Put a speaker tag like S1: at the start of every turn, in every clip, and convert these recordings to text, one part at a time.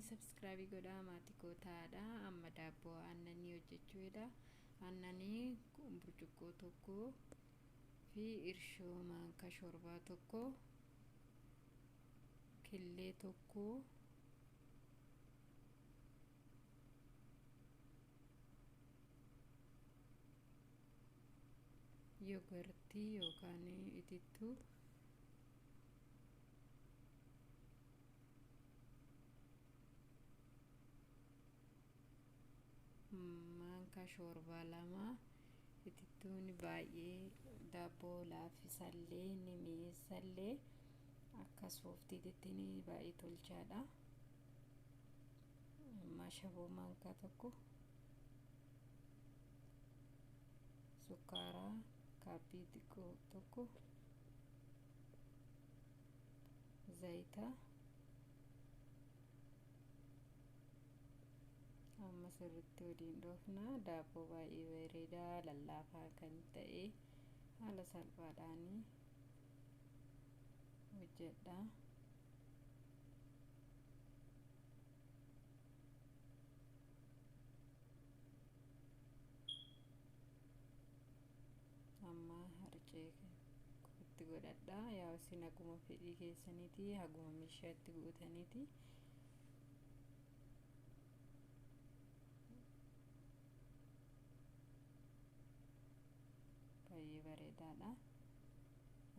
S1: Subscribe godhaa, maatii koo ta'aadha. Amma daabboo aannanii hojjechuudha. Aannanii burcuqqoo tokko fi irshoo maankaa shorbaa tokko, killee tokko, yogurtii yookaan itittuu, maankaa shorbaa lama. Itittuun baay'ee daabboo laaffisallee ni mi'eessallee, akka sooftiitti baay'ee tolchaadha. Ashaboo maankaa tokko, sukkaara kaappii xiqqoo tokko, zayita. Amma sirritti waliin dhoofna. Daabboo baay'ee bareedaa lallaafaa kan ta'e haala salphaadhaan hojjedha. Amma harcee itti godhadha. Yaa isin haguma fedhii keessaniiti, haguma meeshaa itti gootaniiti. Baay'ee bareedaadha.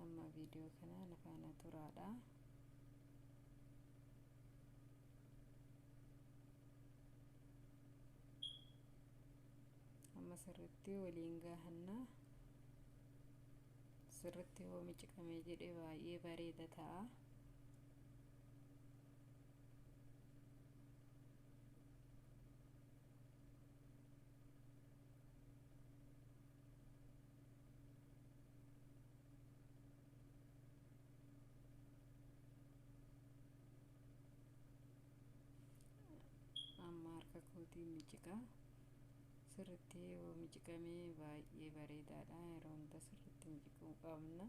S1: Amma viidiyoo kana na faana turaadha. Amma sirritti waliin gahanna. Sirritti yoo miciqamee jedhe baay'ee bareeda ta'a. Amma harka kootiin miciqa. Sirritti yoo miciqamee baay'ee bareedaadha. Yeroo hunda sirritti miciquu qabna.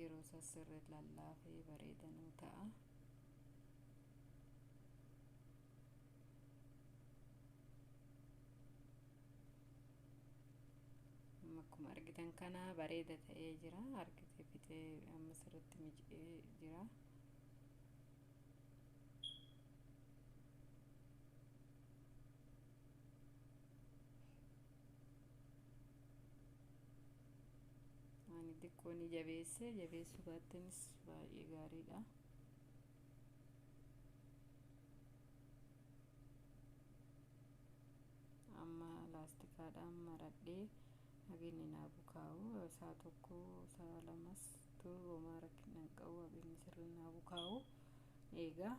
S1: Yeroo isa sirriitti lallaafee bareeda nuu ta'a. Akkuma argitan kana bareeda ta'ee jira. Argitee fixee amma sirritti miciqee jira. Ani xiqqoo ni jabeesse, jabeessuu baattanis baay'ee gaariidha. Amma laastikaadhaan maradhee haginni naa bukaa'u isaa tokko, isaa lamas turu homaa rakkina hin qabu. Haginni sirri naa bukaa'u eegaa.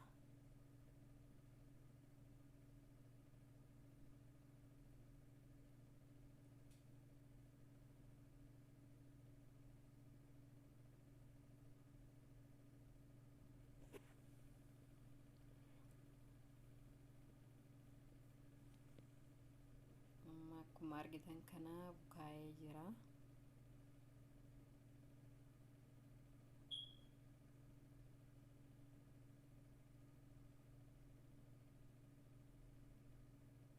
S1: Amma akkuma argitan kana bukaa'ee jira.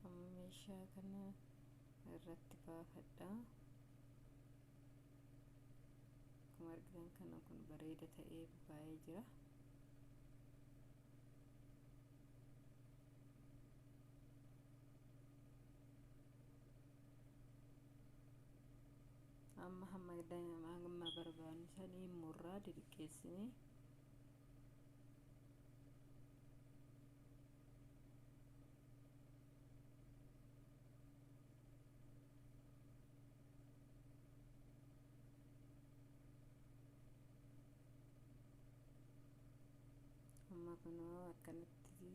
S1: Amma meeshaa kana irratti baafadha. Akkuma argitan kana kun bareeda ta'ee bukaa'ee jira. Amma hamma barbaannu sanii murraa didiqqeessinee. Amma kunoo akkanatti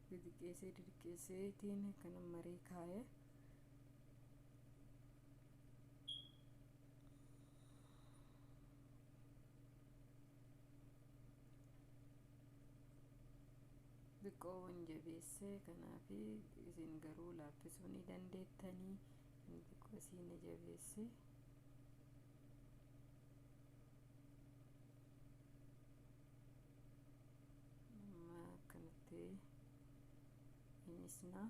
S1: didiqqeessee didiqqeesseetiin akkana maree kaa'e. Xiqqoon jabeesse, kanaaf isin garuu laaffisuu ni dandeettanii. Xiqqoo isiin jabeesse. Amma akkanatti Fannisnaa.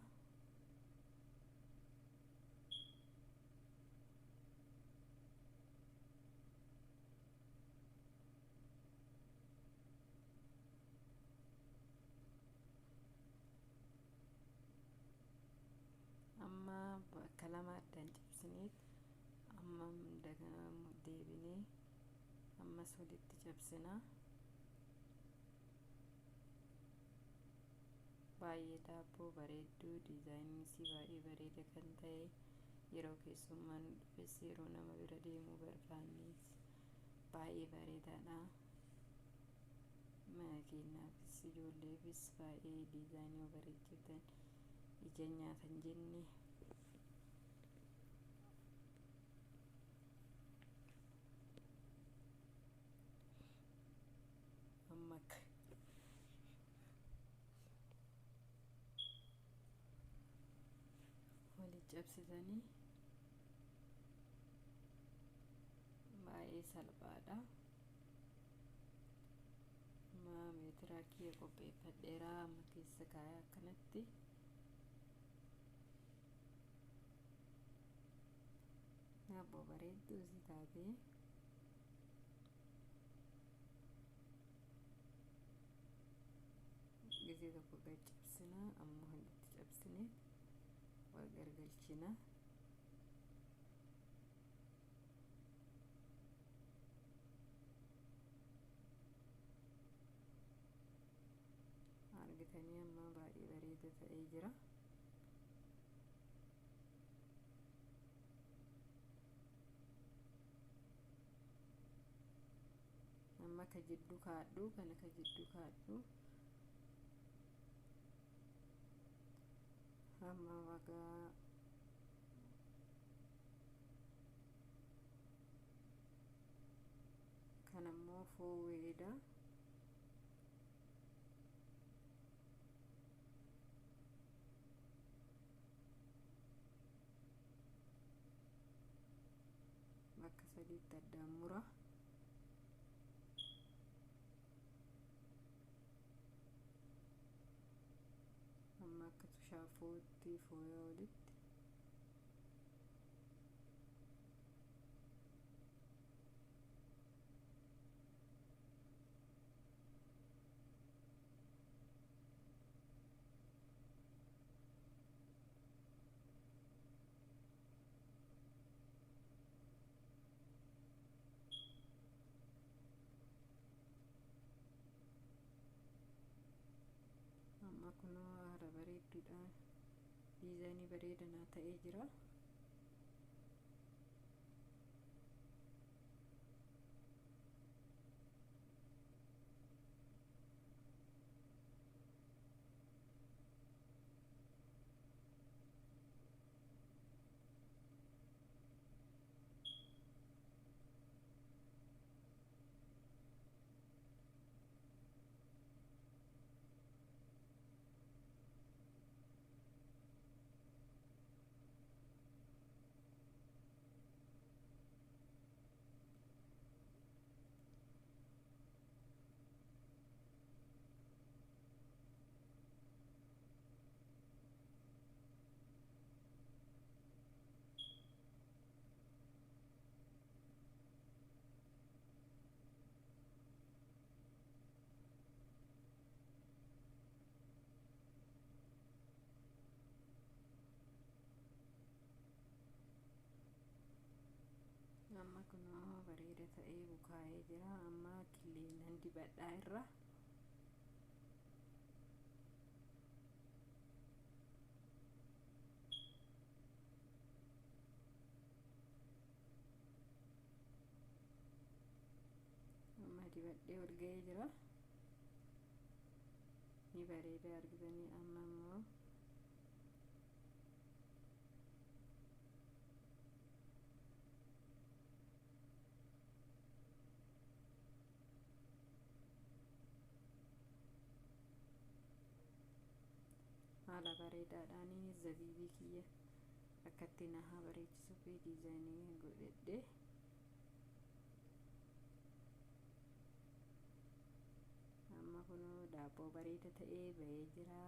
S1: Amma bakka lama addaan cabsineet amma deebinee ammas walitti cabsinaa. Baay'ee daabboo bareedduu diizaayiniin isii baay'ee bareeda kan ta'e, yeroo keessummaan dhufes yeroo nama bira deemuu barbaannes baay'ee bareedaadha. Mana keenyaafis ijoolleefis baay'ee diizaayinii bareechiftan ija nyaatan jenne. Amma walitti cabsitanii baay'ee salphaadha. Amma meetiraa kiyya qopheeffadheera, amma keessa kaa'ee akkanatti. Daabboo bareedduu si taatee. Gisee tokko gad cabsinaa, amma walitti cabsinee wal gargalchina. Argitanii, amma baay'ee bareeda ta'ee jira. Amma ka jidduu kaadhu kana, ka jidduu kaadhu. Amma wagaa kanammoo foowweedha. Bakka sadiitti addaan mura. Amma akka tushaafootti fooyaa walitti. Amma kunoo haala bareedduudhaan diizaayinii bareedanaa ta'ee jira. Amma kunoo bareeda ta'ee bukaa'ee jira. Amma killee dibadhaa irra. Amma dibadhee ol ga'ee jira. Ni bareeda, argitanii. Amma immoo haala bareedaadhaan zabiibii kiyya akkatti na haa bareechisuu fi diizaayinii godhedhe. Amma kunoo daabboo bareeda ta'ee bahee jira.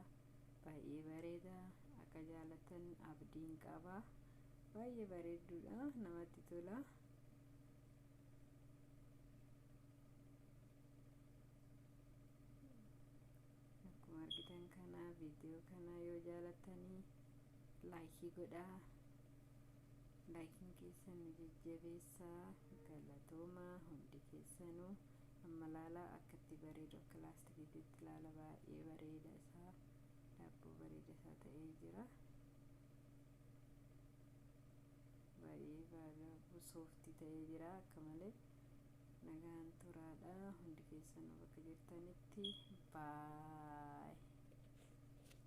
S1: Baay'ee bareeda, akka jaalatan abdiin qaba. Baay'ee bareedduudha, namatti tola. Akkuma argitan kana, viidiyoo kana yoo jaalatanii laayikii godhaa. Laayikiin keessan nu jajjabeessaa. Galatooma hundi keessanuu. Amma laalaa akkatti bareedu, akka laastikiitti laala. Baay'ee bareeda isaa, daabboo bareeda isaa ta'ee jira. Baay'ee sooftii ta'ee jira akka malee. Nagaan turaadha hundi keessanuu bakka jirtanitti. Baay.